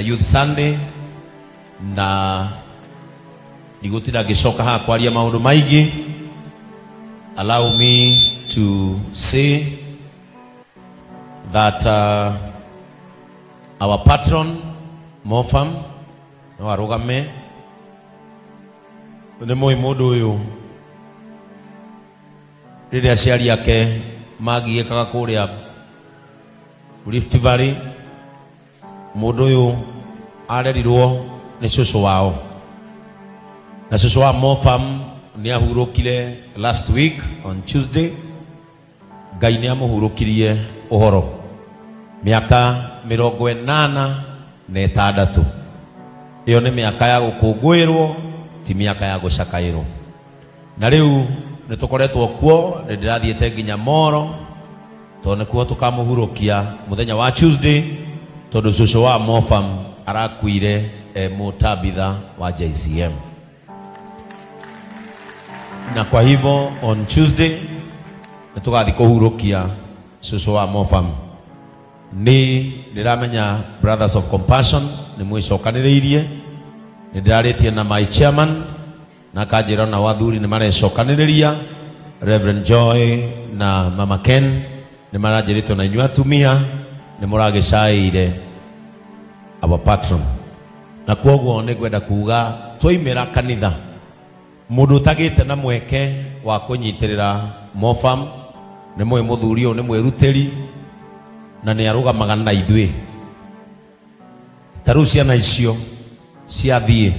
Youth Sunday na ndigũtinda ngĩcoka haha kwaria maũndũ maingĩ. Allow me to say that our patron Mofam no arũgame. Nĩ mũĩ mũndũ ũyũ rĩrĩa aciari ake magiĩkaga kũrĩa Rift Valley, mũndũ ũyũ arerirwo nĩ cũcũ wao, na cũcũ wa Mofam nĩ ahurũkire last week on Tuesday. Ngai nĩ amũhurũkirie ũhoro mĩaka 86. Ĩyo nĩ mĩaka ya gũkũngũĩrwo, ti mĩaka ya gũcakaĩrwo. Na rĩu nĩ tũkoretwo kuo, nĩ ndĩrathiĩte nginya Moro tondũ nĩkuo tũkamũhurũkia mũthenya wa Tuesday, tondũ cũcũ wa Mofam arakuire e mũtabitha wa JCM. Na kwa hivyo on Tuesday nĩ tũgathiĩ kũhurũkia cũcũ wa Mofam. Nĩ ndĩramenya Brothers of Compassion nĩ mwĩcokanĩrĩirie, nĩ ndĩrarĩtie na my chairman na akanjĩra ona athuri nĩ marecokanĩrĩria, Reverend Joy na Mama Ken nĩ maranjĩrĩte ona inyuĩ atumia nĩ mũragĩcaĩire our patron. Na kwoguo nĩ ngwenda kuga twaimĩra kanitha, mũndũ ũtagĩte na mweke wa kũnyitĩrĩra Mofam, nĩ mũĩ mũthuri ũyũ nĩ mwĩrutĩri na nĩ arũgamaga na ithuĩ. Ta rĩu ciana icio ciathiĩ,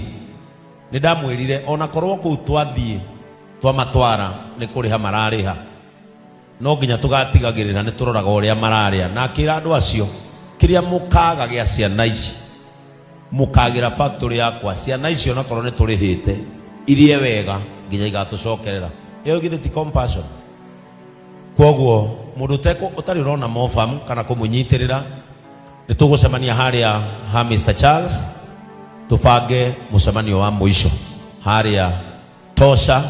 nĩ ndamwĩrire ona korwo kũu twathiĩ twamatwara nĩ kũrĩha mararĩha, no nginya tũgatigagĩrĩra nĩ tũroraga ũrĩa mararĩa. Na akĩra andũ acio, kĩrĩa mũkaga gĩa ciana ici mũkagĩra factory yakwa, ciana icio onakorwo nĩ tũrĩhĩte irie wega nginya igatũcokerera. Ĩyo githĩ ti compassion? Kwoguo mũndũ ũtarĩ ũrona Mofam kana kũmũnyitĩrĩra, nĩ tũgũcemania harĩa ha Mr. Charles, tũbange mũcemanio wa mũico harĩa Tosha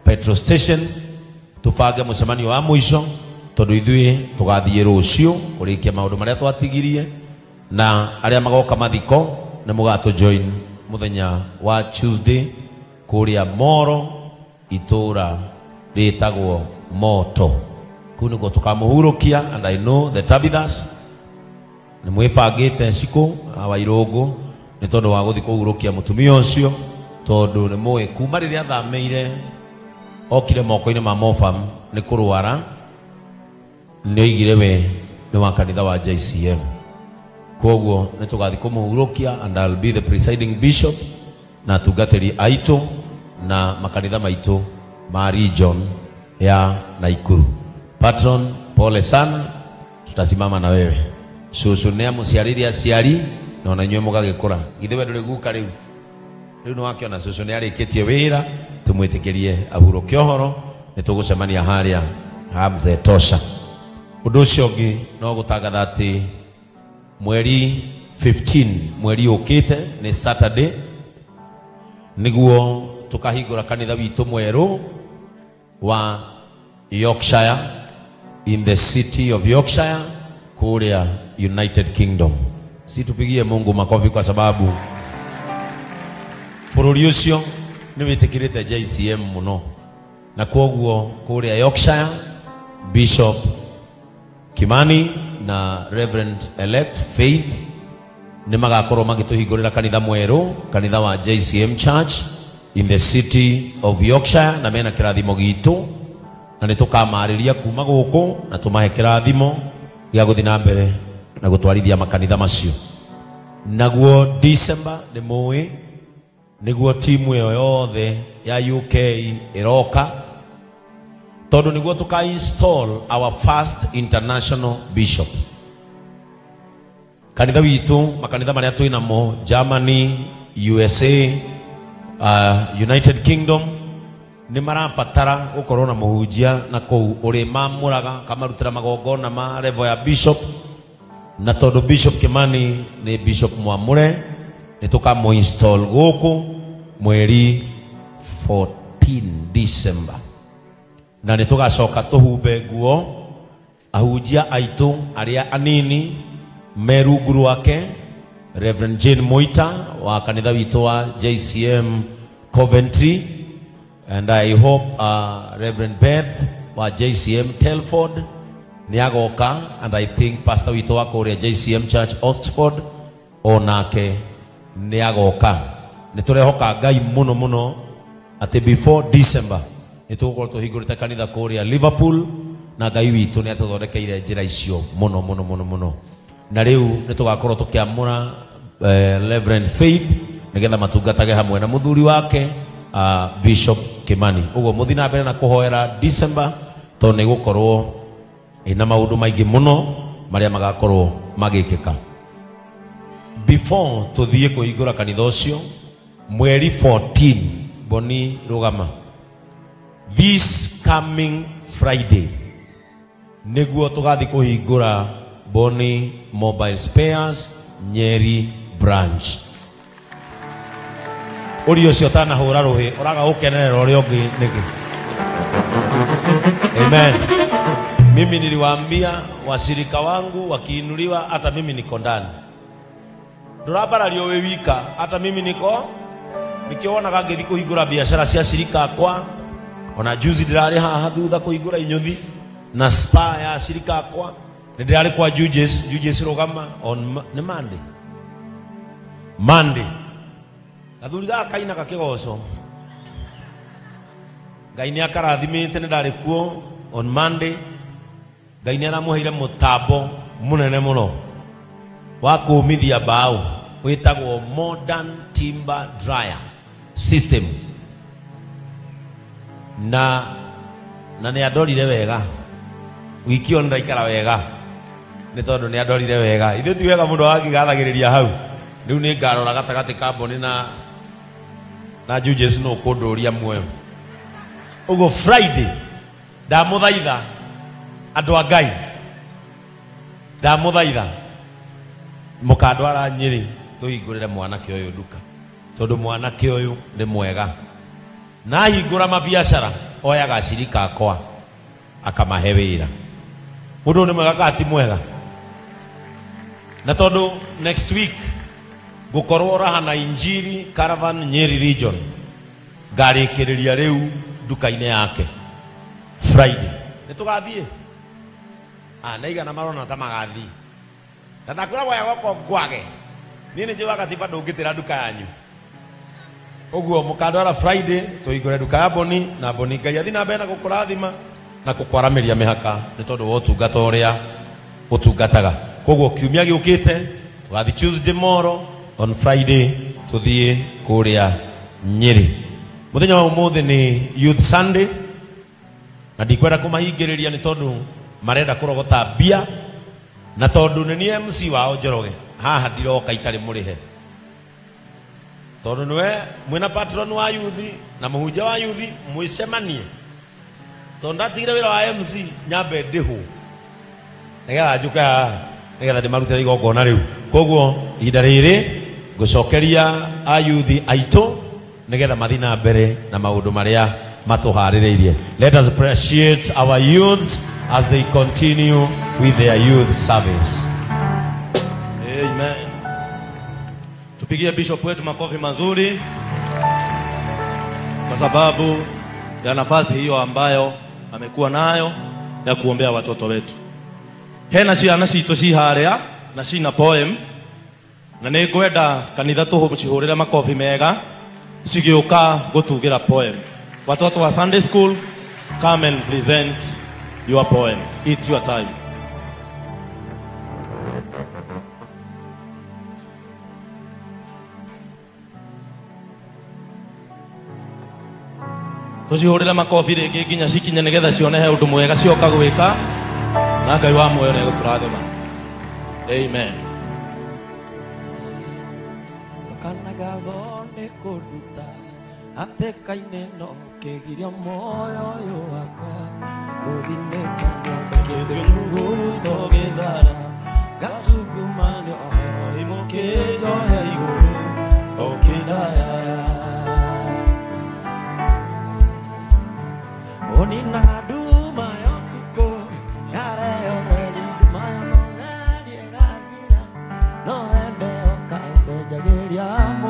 petrol station, tũbange mũcemanio wa mũico tondũ ithuĩ tũgathiĩ rũciũ kũrĩkia maũndũ marĩa twatigirie, na arĩa magoka mathiko nĩ mũgatũ join mũthenya wa Tuesday kũrĩa Moro, itũra rĩtagwo Moto. Kũu nĩkuo tũkamũhurũkia. And I know the Tabithas nĩ mwĩbangĩte cikũ wa Irũngũ nĩ tondũ wa gũthiĩ kũhurũkia mũtumia ũcio, tondũ nĩ mũĩ kuma rĩrĩa athamĩire okire moko-inĩ ma Mofam nĩ kũrwara, nĩ oigire we nĩ wa kanitha wa JCM. Kwoguo nĩ tũgathiĩ kũmũhurũkia, and I'll be the presiding bishop na atungatĩri aitũ na makanitha maitũ ma region ya Nakuru. Patron, pole sana, tutasimama na wewe. Cũcũ nĩ amũciarĩire aciari na ona inyuĩ mũgagĩkũra. Githĩ we ndũrĩ guka rĩu? Rĩu nĩ wakĩona cũcũ nĩ arĩkĩtie wĩra, tũmwĩtĩkĩrie ahurũke ũhoro. Nĩ tũgũcemania harĩa ha Mzee Tosha. Ũndũ ũcio ũngĩ no gũtangatha atĩ mweri 15, mweri ũkĩte nĩ Saturday, nĩguo tũkahingũra kanitha witũ mwerũ wa Yorkshire, in the city of Yorkshire kũrĩa United Kingdom. Si tupigie Mungu makofi kwa sababu bũrũri ũcio nĩ wĩtĩkĩrĩte JCM mũno, na kwoguo kũrĩa Yorkshire Bishop Kimani na Reverend Elect Faith nĩ magakorwo magĩtũhingũrĩra kanitha mwerũ, kanitha wa JCM Church in the city of Yorkshire, na mena kĩrathimo gitũ, na nĩ tũkamarĩria kuma gũkũ na tũmahe kĩrathimo gĩa gũthiĩ na mbere na gũtwarithia makanitha macio. Naguo December nĩ mũĩ nĩguo timu ĩyo yothe ya UK ĩroka, tondũ nĩguo tũka install our first international bishop. Kanitha witũ, makanitha marĩa twĩ namo Germany, USA, United Kingdom, nĩ marabatara gũkorwo na mũhunjia na kũu ũrĩ mamũraga kamarutĩra magongona ma level ya bishop. Na tondũ Bishop Kimani nĩ bishop mwamũre, nĩ tũkamũ install gũkũ mweri 14 December, na nĩ tũgacoka tũhumbe nguo ahunjia aitũ arĩa anini me rungu rwake Reverend Jane Moita wa kanitha witũ wa JCM Coventry, and I hope Reverend Beth wa JCM Telford nĩ agoka, and I think pastor witũ wa kũrĩa JCM Church Oxford onake nĩ agoka. Nĩ tũrehoka Ngai mũno mũno atĩ before December nĩ tũgũkorwo tũhingũrĩte kanitha kũrĩa Liverpool, na Ngai witũ nĩ atũthondekeire njĩra icio mũno mũno mũno mũno. Na rĩu nĩ tũgakorwo tũkĩamũra Reverend Faith nĩgetha matungatage hamwe na mũthuri wake Bishop Kimani. Ũguo mũthiĩ na mbere na kũhoera December tondũ nĩ gũkorwo ĩna maũndũ maingĩ mũno marĩa magakorwo magĩkĩka. Before tũthiĩ kũhingũra kanitha ũcio mweri 14, Boni Rugama, this coming Friday nĩguo tũgathiĩ kũhingũra Boni Mobile Spares Nyeri branch. Ũria ũcio ũtanahũra rũhĩ ũraga gũkenerera ũrĩa ũngĩ nĩkĩ? Amen. Mimi niliwaambia washirika wangu wakiinuliwa, hata mimi niko ndani. Ndũrambarario wĩ wika, hata mimi niko nikĩonaga ngĩthiĩ kũhingũra biacara cia shirika akwa. Ona juzi ndĩrarĩ haha thutha kũhingũra inyuthi na spa ya shirika akwa. Nĩ ndĩrarĩ kwa Judges, Judges Rugama on nĩ Monday. Monday. Gathuri gaka kainaga kĩgoco. Ngai nĩ akarathimĩte, nĩ ndarĩ kuo on Monday. Ngai nĩ aramũheire mũtambo mũnene mũno wa kũmithia mbaũ wĩtagwo Modern Timber Dryer System. Na nĩ andorire wega. Wiki ĩyo ndaikara wega nĩ tondũ nĩ andorire wega. Ithuĩ ti wega mũndũ angĩgathagĩrĩria hau. Rĩu nĩ ngarora gatagatĩ ka Boni na Judges no kũndũria muoyo. Ũguo Friday ndamũthaitha andũ a Ngai, ndamũthaitha mũkandwara Nyĩrĩ tũhingũrĩre mwanake ũyũ nduka, tondũ mwanake ũyũ nĩ mwega. Na ahingũra mabiacara oyaga acirika akwa akamahe wĩra. Mũndũ nĩ mwega kana ti mwega? Na tondũ next week ngũkorwo Raha na Injiri Caravan Nyeri region, ngarĩkĩrĩria rĩu nduka-inĩ yake Friday. Nĩ tũgathiĩ? Na igana marona ta magathiĩ. Na ndakwĩra woya goko ngwage. Niĩ nĩ njũĩ gatiba ndũngĩtĩra nduka yanyu. Ũguo mũkandwara Friday tũhingũre nduka ya Boni, na Boni Ngai athiĩ na mbere na gũkũrathima na gũkwaramĩria mĩhaka nĩ tondũ wa ũtungata ũrĩa ũtungataga. Koguo kiumia gĩũkĩte tũgathiĩ Tuesday moro, on Friday tũthiĩ kũrĩa Nyĩrĩ. Mũthenya wa ũmũthĩ nĩ Youth Sunday, na ndikwenda kũmahingĩrĩria nĩ tondũ marenda kũrogota mbia, na tondũ nĩ niĩ MC wao Njoroge haha ndiroka itarĩ mũrĩhe, tondũ nĩwe mwĩna patron wa youth na mũhunjia wa youth mwĩcemanie. Tondũ ndatigire wĩra wa MC nyambe ndĩhwo nĩgetha njũke haha nĩgetha ndĩmarutĩre igongona rĩu. Koguo ihinda rĩrĩ ngũcokeria ayuthi aitũ nĩgetha mathiĩ na mbere na maũndũ marĩa matũharĩrĩirie. Let us appreciate our youths as they continue with their youth service. Amen. Tupigie bishop wetu makofi mazuri kwa sababu ya nafasi hiyo ambayo amekuwa nayo ya kuombea watoto wetu. Hena ciana citũ ci harĩa na cina poem, na nĩ ngwenda kanitha tũcihũrĩre makofi mega cigĩũka gũtugĩra poem. Watoto wa Sunday school, come and present your poem. It's your time. Tũcihũrĩre makofi rĩngĩ nginya cikinye nĩgetha cione he ũndũ mwega cioka gwĩka, na Ngai wa muoyo nĩegũtũrathima. Amen. Mariamu.